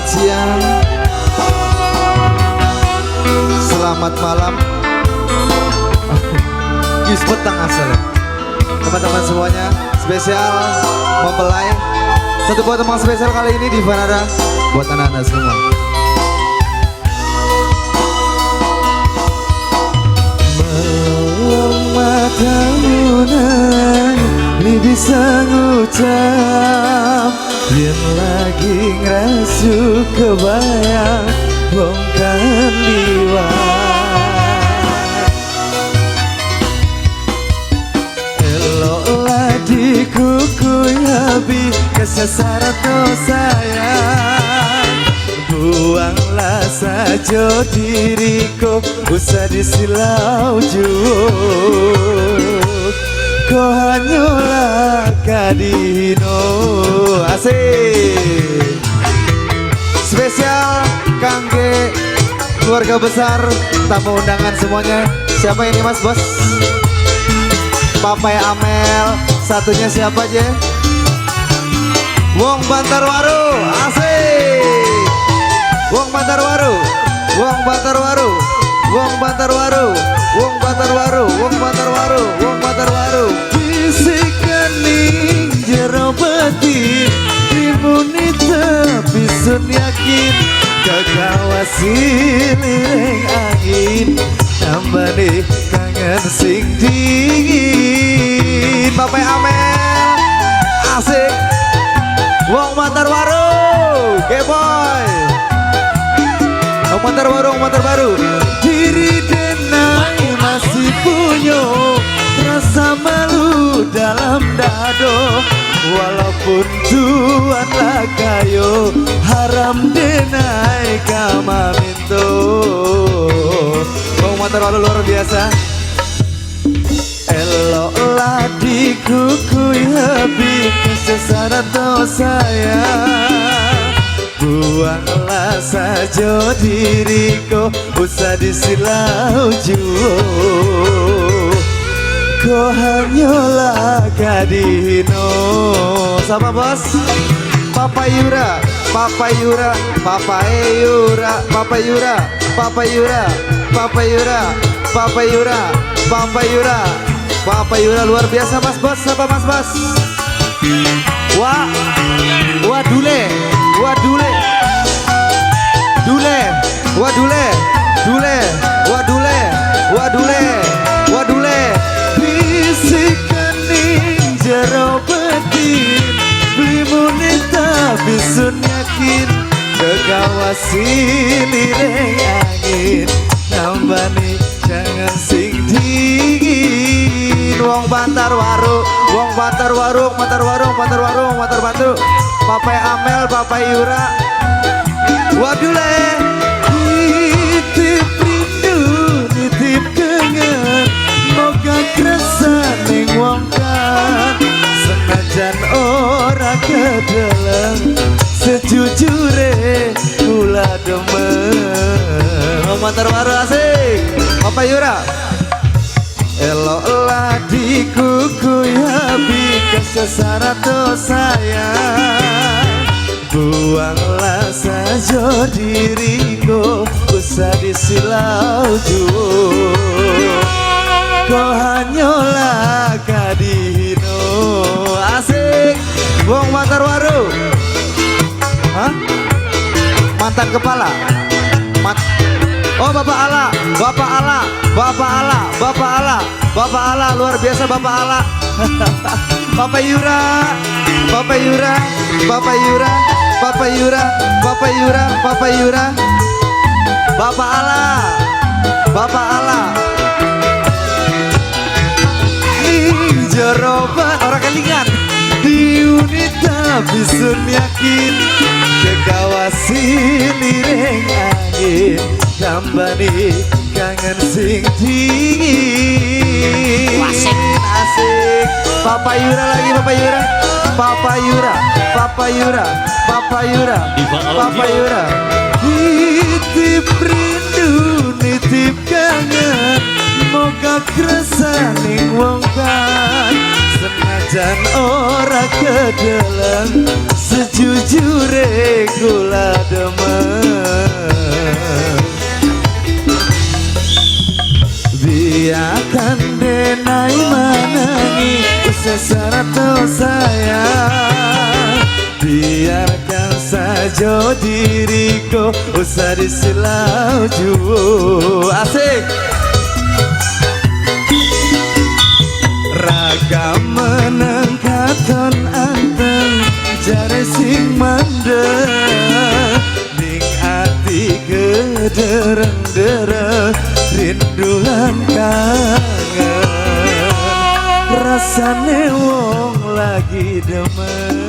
Selamat siang, selamat malam. Wis petang asal. Teman-teman semuanya, spesial mempelai. Satu buat teman spesial kali ini di Vanara buat anak-anak semua. Melolong matamu nang li bisa ngucap yen lagi ngrasuk kebayang wong kan liwat. Eloklah dikukui habi kesesara to sayang. Buanglah saja diriku usah disilau juo. Ko hanyalah kadino. Asik. Spesial kangge keluarga besar, tamu undangan semuanya. Siapa ini Mas Bos? Papai Amel, satunya siapa aja? Wong Bantarwaru, asik. Wong Bantarwaru, Wong Bantarwaru, Wong Bantarwaru, Wong Bantarwaru, Wong Bantarwaru, Wong Bantarwaru. Bisikan ning jero batin, dimuni tapi sun yakin, kekawasi liring angin, tambani kangen sing dingin. Papai Amel, asik. Wong Bantarwaru, Geboy. Wong Bantarwaru, Wong Bantarwaru. Diri denai masih punya rasa malu dalam dado, walaupun tuan lah kayo haram denai kamaminto. Wong Bantarwaru luar biasa. Eloklah dikukui habis kesesara to sayang. Buanglah saja diriku usah disilau juo. Ko hanyalah kadino. Sama bos? Papa Yura, Papa Yura, Papa Yura, Papa Yura, Papa Yura, Papa Yura, Papa Yura, Papa Yura, Papa Yura luar biasa Mas Bos. Siapa Mas Bos? Wah, wah dule, wah dule, dule, wah dule, dule, wah dule, wah dule, wah dule. Bisikan ning jero batin, beli muni tapi sun yakin, kekawasi liring angin, nambani jangan sing dingin. Wong Bantarwaru, Wong Bantarwaru, Bantarwaru, Bantarwaru, Bantarwaru. Papai Amel, Papai Yura. Wadule. Nitip rindu, nitip kangen, moga kerasa ning wong kan senajan ora kedeleng, sejujure kula demen. Wong Bantarwaru asik. Papai Yura. Eloklah dikukui habis kesesara to sayang. Buanglah saja diriku usah disilau juo. Ko hanyalah kadino. Asik. Wong Bantarwaru. Hah? Mantan kepala. Oh Bapak Allah, Bapak Allah, Bapak Allah, Bapak Allah, Bapak Allah, luar biasa Bapak Allah. Bapak Yura, Bapak Yura, Bapak Yura, Bapak Yura, Bapak Yura, Bapak Yura, Bapak Allah, Bapak Allah. Ning jero ora kelingan, diunita bisun yakin, kekawasi liring angin, kambani kangen sing dingin. Asik. Asik. Papa Yura lagi, Papa Yura, Papa Yura, Papa Yura, Papa Yura, Papa Yura. Nitip rindu, nitip kangen, moga kerasa ning wong kan senajan ora kedeleng. Sejujure kula demen. Biarkan denai menangi seserato sayang. Biarkan saja diriku usah disilau juo. Asik. Raga meneng katon anteng jare sing mandek, ning ati kedereng-dereng rindu lan kangen, rasane wong lagi demen.